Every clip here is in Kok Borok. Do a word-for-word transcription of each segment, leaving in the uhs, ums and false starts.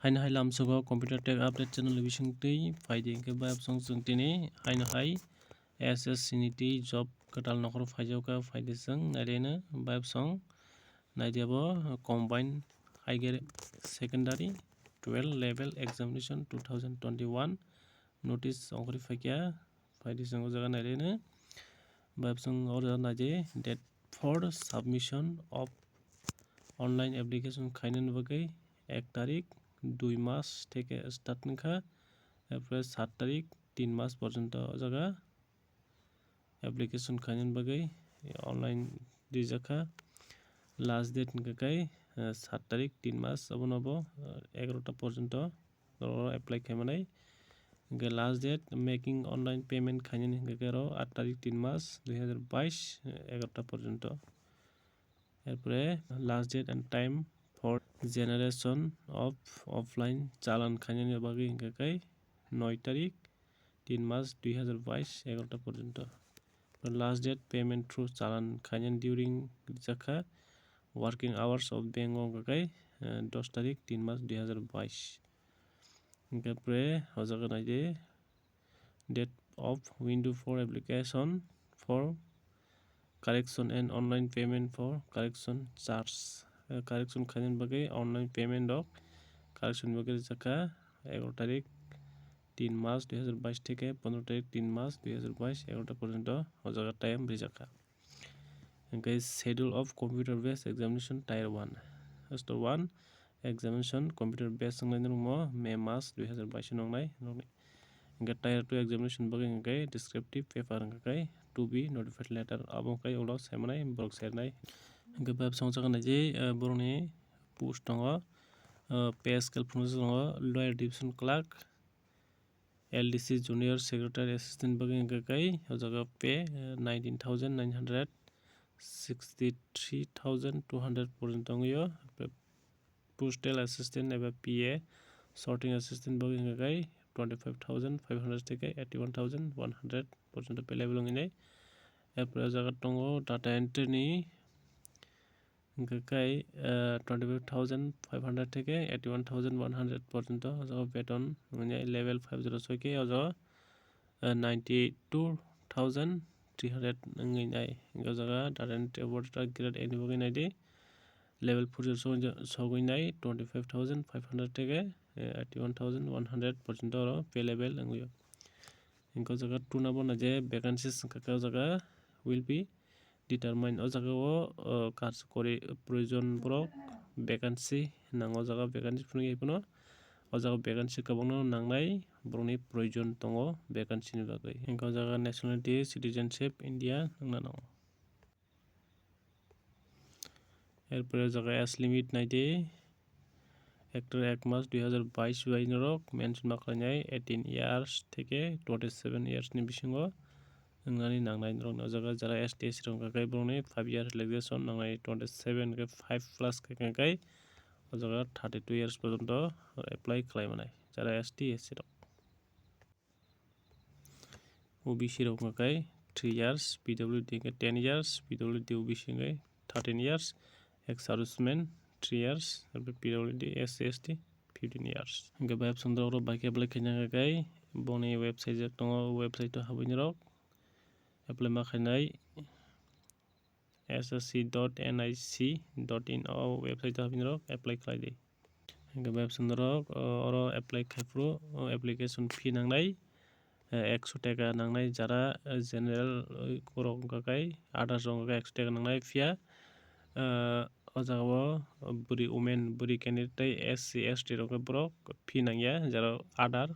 Haino hai lamsogo Computer Tech Update channel ni bisingtwi phaidi, hwnkhe bayapsong chwng tini haino hai S S C ni twi job kwtal nokhoro phaijakha, phaidi chwng naireno bayapsong naidi abo Combined Higher Secondary twelve Level Examination two thousand twenty-one notice ongkhorwi phaikha, phaidi chwng o jaga naireno bayapsong o jaga naidi date for submission of online application khainani bagwi ek tarik dui mas theke start wngkha, erpore sat tarik tin mas porjonto o jaga application khainani bagwi online rijakha. Last date hwnkha khe, eh, sat tarik tin mas, abono bo, eh, egarota porjonto oro apply khaimanai. Hwnkhe last date making online payment khainani hwnkha khe oro aat tarik tin mas dui hazar bais, eh, egarota porjonto. Erpore last date and time for generation of offline challan khainani bagwi hwnkha khe noi tarik tin mas dui hazar bais egarota porjonto. Last date payment through challan khainani during rijakha working hours of bank o hwnkha khe, eh, dos tarik tin mas dui hazar bais. Hwnkhe pre o jaga naidi date of window for application for correction and online payment for correction charge. Eh, correction khainani bagwi online payment rok correction bagwi rijakha egarota tarik tin mas dui hazar bais theke pondro tarik tin mas dui hazar bais egarota porjonto o jaga time rijakha. Hwnkhe schedule of computer based examination tier one. Tier one examination computer based wngnai norokno May mas dui hazar bais o nongnai. Hwnkhe tier two examination bagwi hwnkhe descriptive paper hwnkhe to be notified letter, abo hwnkhe ulo saimanai borok sernai. Hwnkhe bayapsong o jaga naidi, eh, borokni post tongo, eh, pay scale phunukjak tongo lower division clerk, L D C junior secretary assistant bagwi hwnkha khe o jaga pay, eh, nineteen thousand nine hundred sixty three thousand two hundred porjonto wngwi o. Postal assistant eba P A, sorting assistant bagwi hwnkha khe twenty five thousand five hundred theke eighty one thousand one hundred porjonto pay level wngwi nai. Erpore o jaga tongo data entry ni, hwnkha khe, eh, twenty five thousand five hundred theke eighty one thousand one hundred porjonto o jaga beton wngwi nai. Level five zero soi khe o jaga, eh, ninety two thousand three hundred wngwi nai. Hwnkhe o jaga data entry o bo data grade A ni bagwi naidi. Level four zero sogwi nai twenty five thousand five hundred theke, eh, eighty one thousand one hundred porjonto oro pay level wngwi o. Hwnkhe o jaga two number no je vacancies wngkha khe o jaga will be determine. O jaga o, o, karjakori proyojon borok vacancy nango, o jaga vacancy phunukya phano o jaga vacancy kwbangno nangnai, borokni proyojon tongo vacancy ni bagwi. Hwnkhe o jaga nationality, citizenship India wngna nango. Erpore o jaga age limit naidi, ekta ek mas dui hazar bais bai norok mention ma khlainai eighteen years theke twenty seven years ni bisingo wngnani nangnai norokni. O jaga jara S T S C rok wngkha khe borokni five year relaxation nangnai, twenty seven khe five plus khe wngkha khe o jaga thirty two years porjonto apply khlai manai jara S T S C rok. O B C rok wngkha khe three years, P W D hwnkhe ten years, P W D O B C hwnkhe thirteen years, ex servicemen three years, arpore P W D, S C, S T fifteen years. Hwnkhe bayapsong rok bai khe apply khaina hwnkha khe boni website je tongo, o website o habwi norok apply ma khainai. S S C dot N I C dot in o website o habwi norok apply khlai di. Hwnkhe website norok, o, oro apply khai phuru, o, application fee nangnai, eh, ekso taka nangnai, jara, eh, general, eh, rok wngkha khe, others rok wngkha khe ekso taka nangnai, phiya, eh, o jaga o bwrwi women, bwrwi candidate tei S C, S T rok khe borok fee nangya, jara other.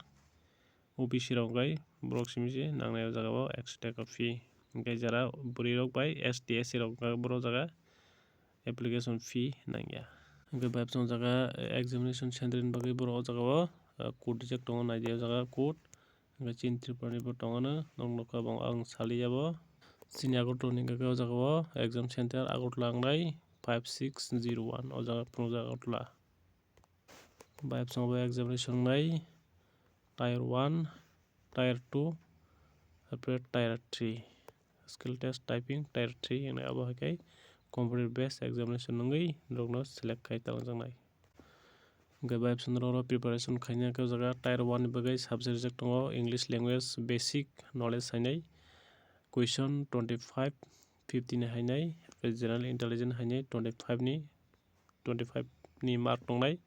O B C rok wngkha borok simi se nangnai o jaga o ekso taka fee. Hwnkhe jara bwrwi rok bai S T, S C rok wngkha borok jaga application fee nangya. Hwnkhe bayapsong jaga examination center ni bagwi borok o jaga o, uh, code rijak tongo, naidi o jaga code. Hwnkhe chini Tripura ni bo tongo no, nok nukha bo ang saliya bo. Chini Agartala ni hwnkhe o jaga o exam center Agartala wngnai five six zero one o jaga phunukjak Agartala. Bayapsong bo examination wngnai tier one, tier two, arpore tier three. Skill test typing tier three hwnwi abo hai khe computer based examination wngwi norokno select khai talangjaknai. Hwnkhe bai bwswk norok oro preparation khaina khe o jaga tier one ni bagwi subject rijak tongo, English language basic knowledge hainai, question twenty five fifty ni hainai, general intelligence hainai twenty five ni, twenty five ni mark tongnai,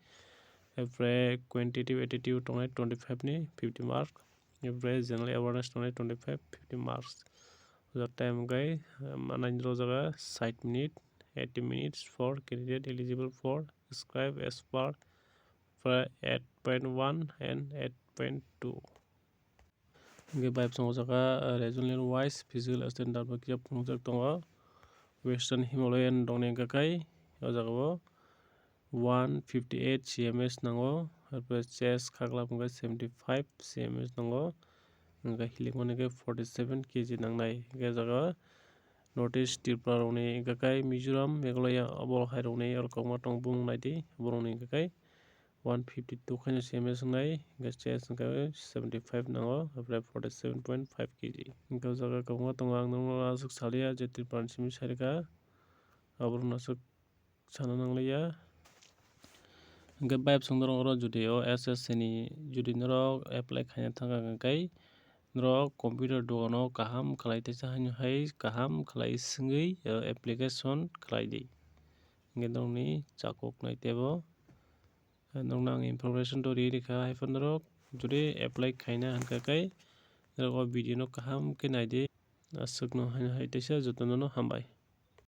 apre quantitative aptitude tongnai twenty five ni fifty mark, apre general awareness tongnai twenty five fifty marks. O jaga time hwnkhe manai o jaga sait minute, eighty minutes for candidate eligible for scribe as per eight point one and eight point two. Hwnkhe bai bwswk o jaga regional wise physical standard bo kisa phunukjak tongo. Western Himalayan rokni hwnkhe kai o jaga o one fifty eight C M S nango, arpore chest khaklap hwnkhe seventy five C M S nango, hwnkhe hilikmani hwnkhe forty seven K G nangnai. Hwnkhe o jaga North East Tripura rokni hwnkhe kai Mizoram, Meghalaya abo hai rokni oro kokma tong bung naidi, borokni hwnkhe kai one fifty two khaino C M S wngnai, hwnkhe chest hwnkhe seventy five nango, hwnkhe forty seven point five K G. Hwnkhe o jaga kwbangma tongo, ang norokno aswk saliya je Tripura ni simi sarikha, aborokno aswk sana nangliya. Hwnkhe bai bwswk norok oro jodi o S S C ni jodi norok apply khaina thangkha hwnkhe norok computer dogano kaham khlai teisa haino hai kaham khlai swngwi o application khlai di. Hwnkhe norokni chakoknai teibo Norokno ang information rwi rikha, haiphano norok jodi apply khaina hwnkha khe norok o video no kaham khe naidi. Aswkno haino hai teisa jotono no hambai.